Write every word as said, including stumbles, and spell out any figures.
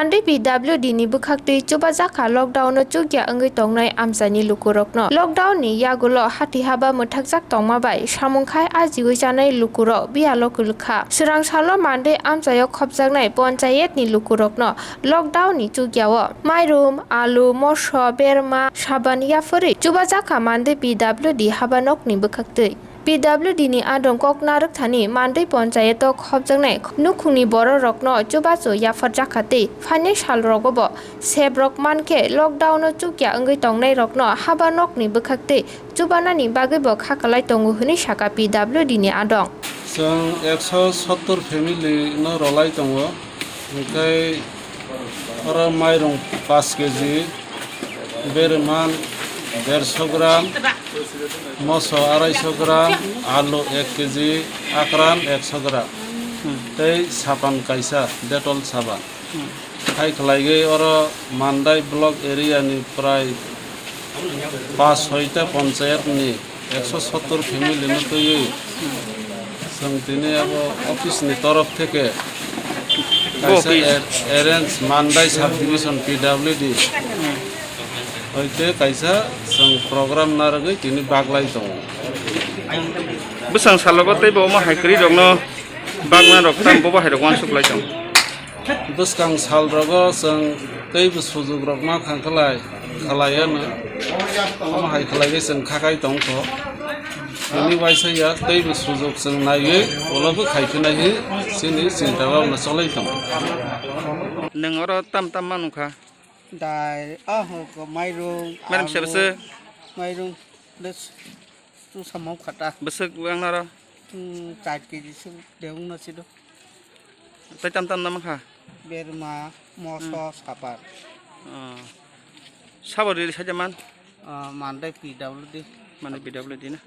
Tei P W D ni bwkhaktwi chubajakha lockdown-o chukya wngwi tongnai amchaini lukurokno. Lockdown-ni yagulo hati haba mwthakjak tongma bai samung khai ajiwi chanai lukurok biyalo kwlwkha. Swrang salo mandwi amchaio khopjaknai ponchayetni lukurokno lockdown-ni chukyao mairum, alu, moso, berma, saban yaphurwi chubajakha mandwi P W D haba nokni bwkhaktwi. P W D ni adong kok narwk thani mandwi ponchayeto khopjaknai nukhungni bororokno chubachu yapharjakha tei phainai salrogobo sebrok mankhe lockdown-o chukya wngwi tongnairokno haba nokni bwkhaktwi chubanani bagwibo kha kwlai tongo hwnwi sakha P W D ni adong. Chwng ekso sottor family no rolai tongo, hwnkhe oro mairung paanch kg, berman derso gram, moso araisho gram, alu ek kg, akran ekso gram, tei sapan kaisa, Dettol sapan. Hai khlaigwi oro Mandai block area ni prai paanch soita ponchayat ni ekso sottor family no twiwi chwng tini abo office ni torof theke kaisa office. Ar-, arrange Mandai subdivision P W D hoite kaisa chwng program narwgwi tini baglai tongo. Bwsang salogo tei bo omo hai kwrwi rokno bagna rok tam bobo hai rok uansuk lai tongo. Bwskang sal rogo chwng teibo sujuk rok ma khang khlai, khlai ano. Omo hai khlai bai chwng kha kai tong kho. Tini waisa ya teibo sujuk chwng naiwi ulo bo khai phinai hi chini chinta bhabna cholai tongo. Nwng oro tam tam ma nukha? Dai, ah, ho, ko, mairung, Mairung alu, sebse? Mairung, bes, tu samau khata. Bwswk wng naro? Hmm, char kg se de wng na sido. Tei tam tam na mankha? Berma, moso, Hmm. Sapar. Oh. Sabo riri saja man? Ah, Mandai P W D. Mandai P W D na?